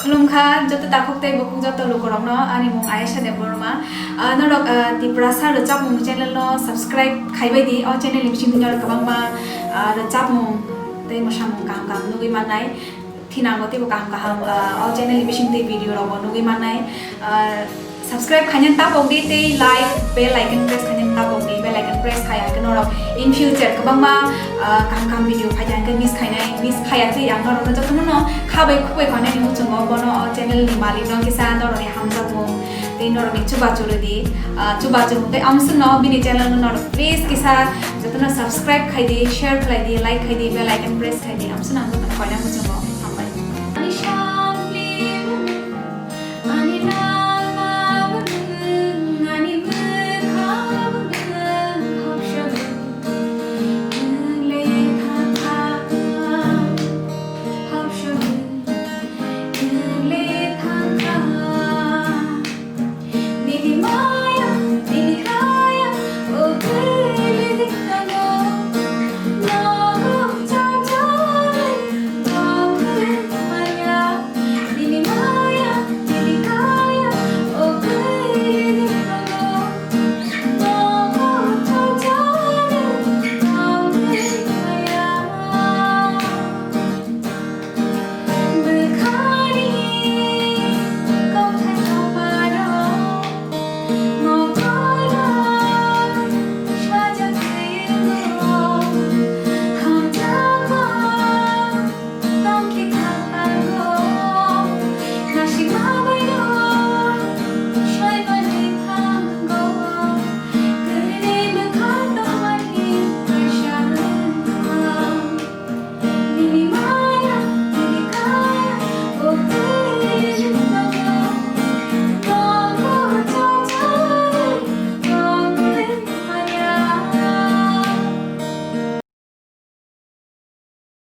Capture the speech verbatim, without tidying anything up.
Khulumkha joto takhuk tei bukhuk joto lukurokno, ani mung Ayesha Debbarma. Ah, norok, ah, Tiprasa rwchapmung channel no subscribe khaibai di. O channel ni bisingtwi norok kwbangma, ah, rwchapmung tei mwsamung kaham kaham nugwi mannai. Thinango teibo kaham kaham, ah, o channel ni bisingtwi video rokbo nugwi mannai. Ah, subscribe khainani tapok di tei like, bell icon press khainani tapok di, bell icon press khai hwnkhe norok in future kwbangma, ah, kaham kaham video phai hwnkhe miss khainai, miss khaiya twi ang norokno jotono no khabai khukbai khainani muchungo bono o channel ni malik no kisa norokni hamjakmung tei norokni chubachu rwdi, ah, chubachu hwnkhe amswkno bini channel no norok please kisa jotono subscribe khai di, share khlai di, like khai di, bell icon press khai di, amswkno ang jotono koina muchungo.